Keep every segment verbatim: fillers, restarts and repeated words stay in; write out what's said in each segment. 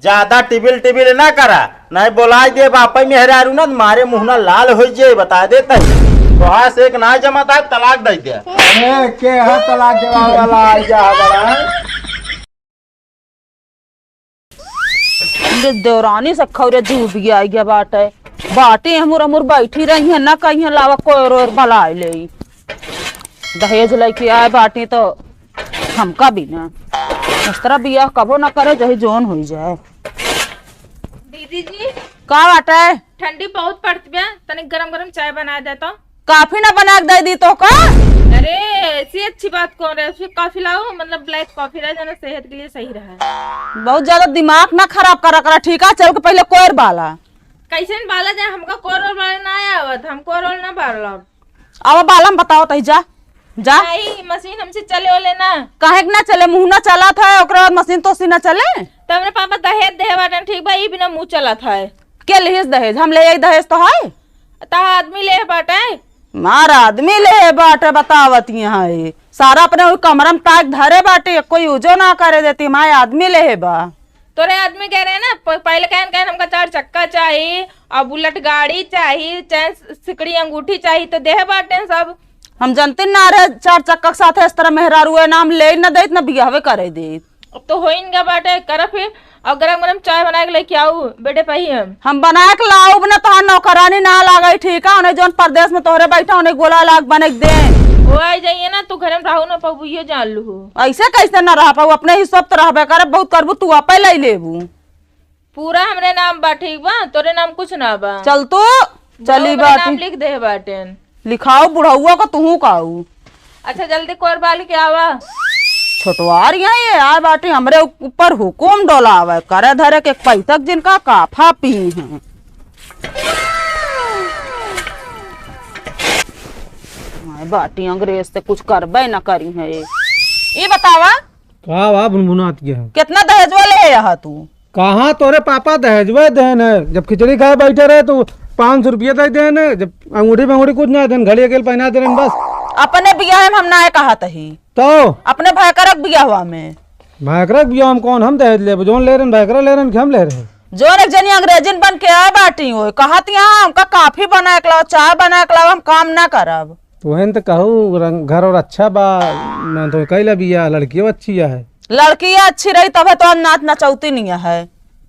ज्यादा टिबिल टिबिल ना करा, नहीं बोलाइ दे बापई मेहरारू ना, मारे मुँह ना लाल होइ जे, बताइ देत ही। तोहार से एक ना जमत है, तलाक दइ दे। अरे, के हा तलाक देवा वाला आइ जा बड़ा है? इनके देवरानी से खौरे जीव भी आइ गया बाटे। बाटी हमूर हमूर बैठी रही है, ना कहीं लावा कोई रोर भलाई ले। दहेज लइके आए बाटी तो हमका भी ना। इस तरह बियाह कबो ना करे, जही जोन होइ जाए। दीदी जी, का बाटे? ठंडी बहुत पड़त बा, तनिक गरम गरम चाय बनाइ दे तो। कॉफी ना बना के दइ दी तो का? अरे, ऐसी अच्छी बात कौन रहे, फिर कॉफी लाओ, मतलब ब्लैक कॉफी रहे, जो ना सेहत के लिए सही रहे। बहुत ज्यादा दिमाग ना खराब करा करा, ठीक है? चल के पहिले कोयर बाला। कैसे न बाला जाए, हमका कोयर वाला ना आवत, हम कोयर वाला ना बालब। अब बाला हम बताओ तही जा, जा। नहीं, मशीन हमसे चले वाले ना। काहे के ना चले? मुँह ना चलत है, ओकरे बाद मशीन तो सी ना चले। तो हमरे पापा दहेज देहे बाटे, ठीक बा, ई बिना मुँह चलत है। के लिहिस दहेज? हम ले आई दहेज तो है। ता आदमी ले बाटे। मार आदमी ले बाटे, बतावत यहाँ है। सारा अपने वही कमरा में टाइक धरे बाटे, कोई यूजो ना करे देती, माय आदमी ले बा। तोरे आदमी कह रहे हैं ना, प-, पहले कहन, कहन हमका चार चक्का चाही, और बुलेट गाड़ी चाही, चैन सिकड़ी अंगूठी चाही, तो देह बाटे सब। हम जनते ना रहे चार चक्का के साथ इस तरह मेहरारू है, ना हम ले न देत, ना बियाहवे करे देत। अब तो होइन गा बाटे, कर फिर, और गरम गरम चाय बनाए के लेके आऊ, बेटे पाई हम। हम बनाए के लाऊब ना, तोहार नौकरानी ना लागे, ठीक है? उन्हें जौन परदेश में तोहरे बैठा, उन्हें गोला लाग बने के दे। वो आ जाइए ना, तू घर में रहू ना पाऊ, यो जान लू। ऐसे कैसे ना रह पाऊ? अपने ही सब तो रहबे करे, बहुत करबू तू आपे ले लेबू। पूरा हमरे नाम बा, ठीक बा? तोरे नाम कुछ ना बा। चल तू, जो चली हमरे बाटी। नाम लिख दे बाटेन। लिखाऊ बुढ़ौआ को, तुहू काऊ। अच्छा, जल्दी कोर बाल के आवा। छोटवार यहाँ ये आए बाटी, हमरे ऊपर हुकुम डोलावे, करे धरे के पैतक जिनका काफा पी हैं। आए बाटी, अंग्रेज से कुछ करबे ना करी है ये। ये बतावा, का बा भुनभुनात के है? कितना दहेजवा ले आया तू? कहाँ तोरे पापा दहेजवा देन है? जब खिचड़ी खाए बैठे रहे तो पाँच सौ रुपया दे देन है, जब अंगूठी में अंगूठी कुछ ना देन, घड़ी अकेल पहना देन बस। अपने बियाह में हम ना कहत ही। तो? अपने भयकरक बियाहवा में। भयकरक बियाह में कौन हम दहेज लेब? जौन ले रहन भयकरा ले रहन कि हम ले रहे? जौन एक जनी अंग्रेजिन बन के आए बाटी हो, कहत यहाँ हमका काफी बनाए के लाओ, चाय बनाए के लाओ, हम काम ना करब। तोहेन त कहू रंग, घर और अच्छा बा, ना तो कैला बिया, लड़कियों अच्छी है। लड़की अच्छी रही तबे तो आज नाच नचौती नहीं है।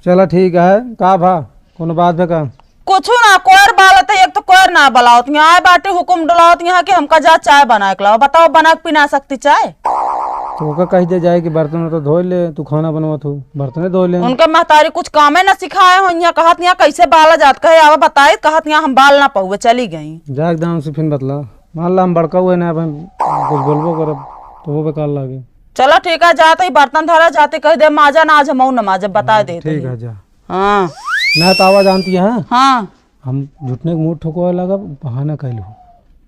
चला ठीक है, का भा, कोनो बात बे का? कुछ ना, कोयर बालत है, एक तो कोयर ना बलावत, यहाँ आए बाटे हुकुम डलावत यहाँ कि हमका जा चाय बना के लाओ। बताओ, बना के पी ना सकती चाय? तो ओका कह दे जाए कि बर्तन तो धो ले, तू खाना बनवा तू, बर्तने धो ले। उनके महतारी कुछ कामे ना सिखाए हो, यहाँ कहत यहाँ कैसे बाला जात, कहे आवा बताई, कहत यहाँ हम बाल ना पाउए, चली गई। जा एकदम से फिर बतला। मान ला हम बड़का हुए ना, अपन कुछ बोलबो करब, तो वो बेकार लागे। चलो ठीक है, जाते ही बर्तन धरा, जाते कह दे, "माजा ना, आज हम ना माजब, बता देते ठीक ही।" है, जा। हाँ। ना तो आवा जानती है, हाँ। हम झुटने के मुंह ठोकवा लगा, बहाना कैलू।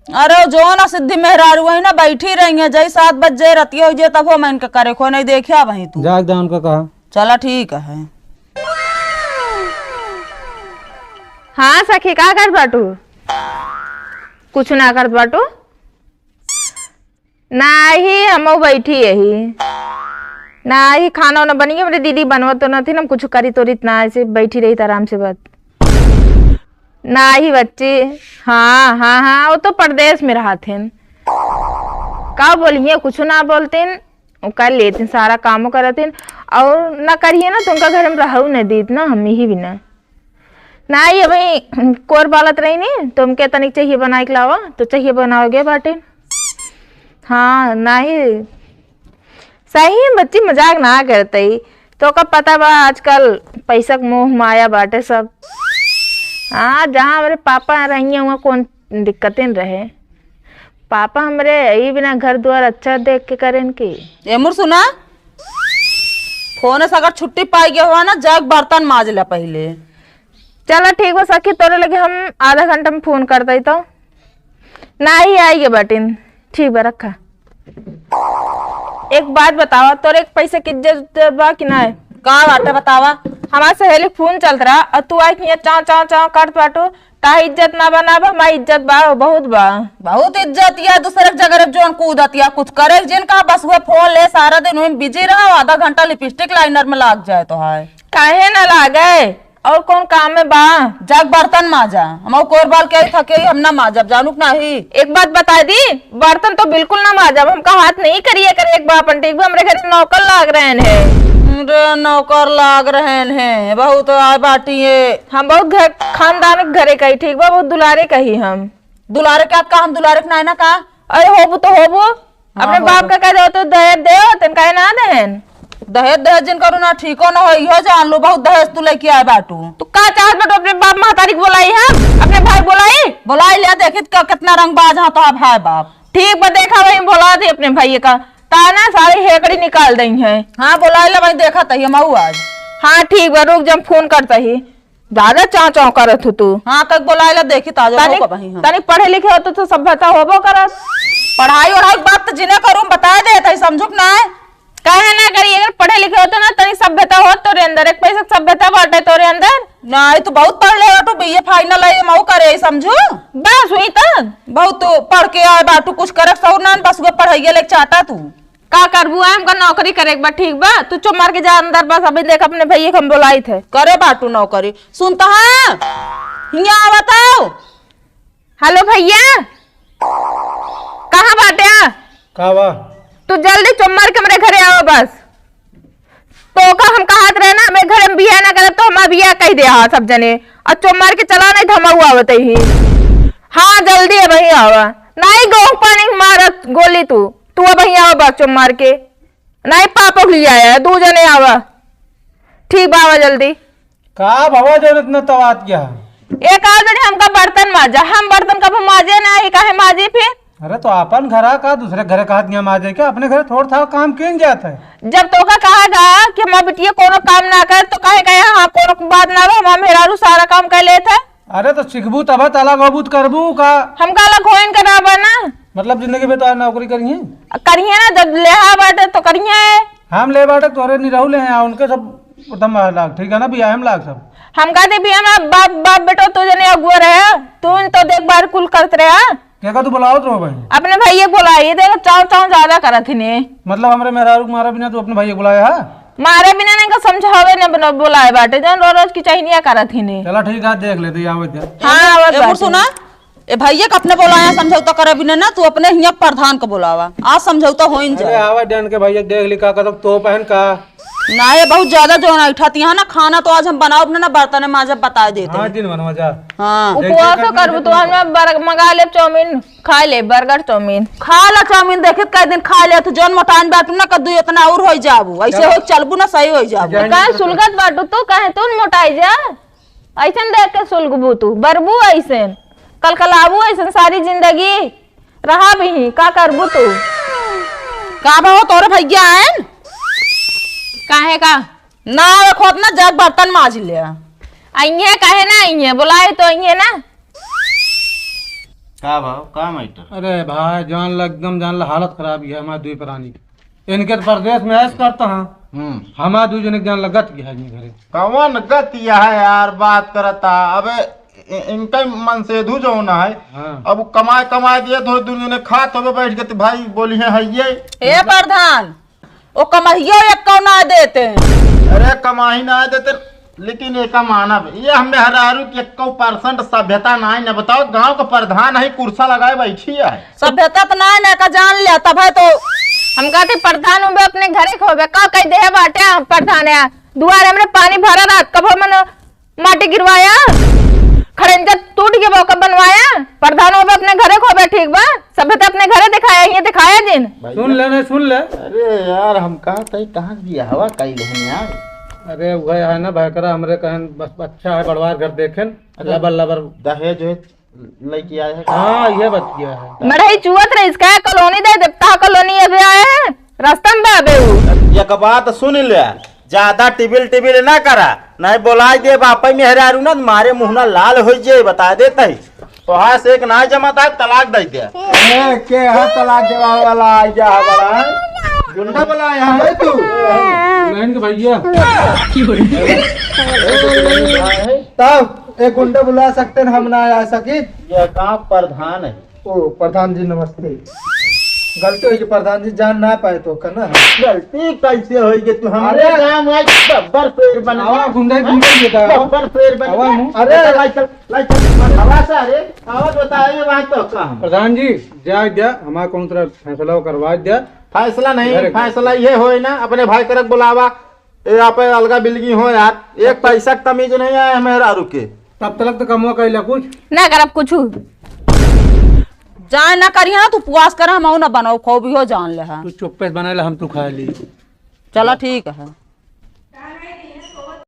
अरे, जो ना सिद्धि मेहरारू है ना, बैठी रही है, जय सात बजे रतिया हो जे, तब हो मैं इनके करे खो नहीं देखिया वहीं तू। जा एकदम उनका कहा। चला ठीक है। हाँ सखी, का करत बाटू? कुछ ना करत बाटू? नाही, हमहू बैठी यही। नाही, खाना वाना बनी, हमरे दीदी बनवत तो नथिन, हम कुछ करी तोरी ना, ऐसे बैठी रही आराम से बात। नाही बच्ची, हाँ, हाँ, हाँ, वो तो परदेश में रहत हिन। का बोलिए, कुछ ना बोलतिन, वो कर लेतिन, सारा कामो करतिन, और ना करिए ना तो उनका घर में रहू न दीत ना, हम ही बिना। नाही, अबही कोर बालत रही नी, तो हमके तनिक चाहिए बनाए के लावा, तो चाहिए बनावे गे बाटे। हाँ, नाही, सही में बच्ची मजाक ना करत ही। तो का पता बा, आजकल पैसा के मोह माया बाटे सब। हाँ, जहाँ हमरे पापा रहिए, वहाँ कौन दिक्कतें रहे। पापा हमरे ई बिना घर द्वार अच्छा देख के करेन की। ए मुर सुना, फोन से अगर छुट्टी पाई गया हुआ ना, जाके बर्तन माज ले पहिले। चला ठीक बा सखी, तोरे लगे हम आधा घंटा में फोन कर दई तो। नाही, आई गे बाटिन। ठीक बा, रखा। एक बात बतावा, तोरे एक पैसे की इज्जत बा कि नाही? का बाटे बतावा? हमार सहेली के फोन चलत रहा और तू आई के हियाँ चाव चाव चाव करत बाटू, ताही इज्जत ना बा, ना बा, हमार इज्जत बा, बहुत बा। बहुत इज्जत या, दूसरे के जगह जौन कूदत या, कुछ करे जिन का, बस वो फोन ले सारा दिन वहीं बिजी रहा, आधा घंटा लिपस्टिक लाइनर में लाग जाए तो है। काहे ना लागे? और कौन काम में बा? जाके बर्तन माजा। हम कोर बाल के थके ही हम ना माजब, जानू कि नाही? एक बात बता दी, बर्तन तो बिल्कुल ना माजब, हमका हाथ नहीं करिए करे एक बापन, ठीक बा? हमरे घर नौकर लाग रहे हैं। अरे नौकर लाग रहे हैं, बहुत आए बाटी है। हम बहुत घर, खानदान के घरे का ही, ठीक बा? बहुत दुलारे का ही हम। दुलारे का, का हम दुलारे के ना है ना का? अरे होबू तो होबू, अपने हाँ, बाप का कह दो तो दहेज दे, तन काहे ना देहन? दहेज, दहेज जिन करू ना, ठीको ना हो, इहो जान लो, बहुत दहेज तू लेके आए बाटू। तू का चाहत बाटू, अपने बाप महतारी के बोलाई है, अपने भाई बोलाई? बोलाई ले, देखित का कितना रंगबाज हाँ तो भाई बाप। ठीक बा, देखा वही बोला दे अपने भाई का, ताना सारी हेकड़ी निकाल दई है। हाँ, बोलाई ले भाई, देखा तही हम आऊ आज। हाँ, ठीक बा, रुक, जब फोन करता ही। ज्यादा चाव चाव करत हो तू। हाँ, कक बोलाए ला देखी ताजो तनी, हो कबही हम। तनी पढ़े लिखे होत तो सभ्यता होबो करत। पढ़ाई ओढ़ाई के बात तो जिने करूँ, बताए दे, तई समझुक ना है। काहे ना करी, अगर पढ़े लिखे होत ना, तनी सभ्यता होत तोरे अंदर, एक पैसा के सभ्यता बाटे तोरे अंदर। ना, ये तो बहुत पढ़ ले बाटू, बीए फाइनल है, मऊ करे, समझू? बस हुई तो। बहुत पढ़ के आए बाटू, कुछ करे सहूर ना, बस वो पढ़ाइए लेके चाहता तू। का करबू? हमका नौकरी करे के बा, ठीक बा? तू चुप मार के जा अंदर, बस अभी देख अपने भैया के हम बोलाइत है। करे बाटू नौकरी। सुनता है? हियाँ आवत हो। हेलो भैया, कहाँ बाटे? का बा? तू जल्दी चुप मार के हमरे घरे आवा बस। तो का हम कहत रहे ना, हमरे घरे में बियाह ना करब तो हमार बियाह कह दे, हाँ, सब जने। और चुप मार के चला, नहीं तो हम आवत ही। हाँ, जल्दी अबही आवा। नहीं, गोह पानी मारत गोली तू। तू अबही आवा बस चुप मार के। नहीं, पापा के लिए आया है, दू जने आवा। ठीक बा, आवा जल्दी। का भवा जौन इतना तवात किया है? एक आध जने हमका बर्तन माजा, हम बर्तन कब माजे ना, ये काहे माजी फिर? अरे तो आपन घरा का दूसरे घरे कहत गया माजे के, अपने घरे थोड़ था काम किन जात है। जब तोका कहा गा कि हमार बिटिया कोनो काम ना करे तो काहे कहे हाँ कोनो बात ना बा, हमार मेहरारू सारा काम कर लेत है। अरे तो सीखबू तब त अलग होबू त करबू का? हमका अलग होइन कराबा ना। मतलब जिंदगी में तो आज नौकरी करिए? करिए ना, जब लेहा बाटे तो करिए। हम ले बाटे तोरे नहीं रहू ले हैं, उनके सब उतम लाग, ठीक है ना, बियाह में लाग सब। हम कहते बियाह में बाप, बाप बेटो तू जने अगुआ रहे, तू तो देखभाल कुल करत रहे। के का तू बुलावत रहो भाई? अपने भैया के बुलाइए, देखो चाव चाव ज्यादा करत ही ने। मतलब हमरे मेहरारू के मारे बिना तू अपने भैया के बुलाया है? मारे बिना नहीं का समझावे ने बना-, बुलाए बाटे, जौन रोज रोज की चहनिया करत ही ने। चला ठीक है, देख लेते, आवत है। हाँ, आवत ए, बाटे। सुना, ए भैया के अपने बोलाया, समझौता करे बिना ना, तू अपने हियाँ प्रधान के बोलावा, आज समझौता होइन अरे जाए। आवा जान के भैया देख ली का कसम तो पहन का। ना, ये बहुत ज्यादा जौन ऐठत यहाँ ना, खाना तो आज हम बनाओ ना, ना बर्तन माजब, बता देते हाँ, हैं। दिन बनवा जा। हाँ। देख, उपवासो देख, करबू देख, तू, देख। हम बर-, मंगा लेब चाउमीन, खा लेब बर्गर चाउमीन। खा ला चाउमीन, देखित कई दिन खा ले, तू जौन मोटान बाटू ना, कद्दू इतना और होइ जाबू, ऐसे चलो। हो चलबू ना, सही होइ जाबू। जाए। काहे सुलगत बाटू तू, काहे तू न मोटाई जा? ऐसन देख के सुलगबू तू, बरबू ऐसन, कलकलाबू ऐसन सारी जिंदगी। रहा भी ही, का करबू तू? का बा हो तोरे भैया आएन? काहे का? ना आवे खोत ना, जाके बर्तन माज ले। अइहे काहे ना अइहे? बोलाए तो अइहे ना। का भाव, का मैटर? अरे भाई, जान ला, एकदम जान ला, हालत खराब ही है हमारे दुई प्राणी की। इनके तो परदेस में ऐश करता हाँ। हम्म। हमारे दुई जने के जान ला गत गया है इनके घरे। कौन गत यह है यार, बात करता? अबे इ-, इनका मनसेधु जौन है, हाँ। अब कमाए, कमाए दिए, दो दुनिया ने खात होबे बैठ के, तो भाई बोली है, है ये। ए प्रधान, ओ कमाइयो एक्को ना देते। अरे कमाई ना देते, लेकिन एका मानब, ये हम मेहरारू के एक्को percent सभ्यता ना है, न बताओ, गांव का प्रधान है, कुर्सा लगाए बैठी है। सभ्यता तो ना है, ना का जान लिया, तब है तो। हम कहते प्रधान होबे अपने घरे के होबे, का कह दे बाटे हम प्रधान है, दुआरे हमरे पानी भरा रहा, कबो मन माटी गिरवाया, खड़ंजा टूट गया, ओकर बनवाया। प्रधान होबे अपने घरे खोबे, ठीक बा? सभ्यता अपने घरे दिखाया, ये दिखाया जिन। सुन ले, नहीं सुन ले। अरे यार, हम कहा तई कहाँ बियाहवा कइले हन यार? अरे वह है ना भयकरा, हमरे कहन बस अच्छा है, बड़वार घर देखेन, अच्छा। लबर लबर। दहेज वहेज लइके आए हैं? हाँ, ये बतिया है। मड़ई चुअत रही, इसका कॉलोनी दे देता, कॉलोनी अबे आए हैं, रास्ता में बाबे उ। एक बात सुन ले, ज्यादा टिबिल टिबिल ना करा, नहीं बोलाई दे बापई मेहरारू ना, मारे मुँह ना लाल होइ जाए, बता देत ही। तोहार से एक ना जमत है, तलाक दे दे। ए, के है तलाक देवावे वाला? आई जा बड़ा है। गुंडा बुलाया है तू। दुल्हन के भैया। तब एक गुंडा बुला सकते हैं, हम ना आ सके। ये का प्रधान है? ओ, प्रधान जी, नमस्ते। गलती होइ गै प्रधान जी, जान ना पाए तो का ना। गलती कैसे होइ गै? तू हमरे अरे! गाँव में बब्बर शेर बन आवा, गया। घूम जाए, घूम जाए बेटा। बब्बर शेर बन आवा, गया। मुँह। अरे! लाई चल, लाई चल। आवा सारे, आवा बताइए बात तो का हम। प्रधान जी, जाए द्या, हमारा कौन तरह फैसला करवा द्या। फैसला नहीं, घर के। फैसला ये होए ना, अपने भाई करक बुलावा। ए, आप अलगा बिलगी हो यार, एक पैसा क तमीज नहीं आया है मेहरारू के। तब तलक तो कमवा कैला कुछ। ना करब कुछ। जाए ना करिया ना, तू उपवास कर, हम ना बनाओ, खो भी हो जान ले हा। तू चुप्पे से बनाए ला, हम तू खा ली। चला ठीक है।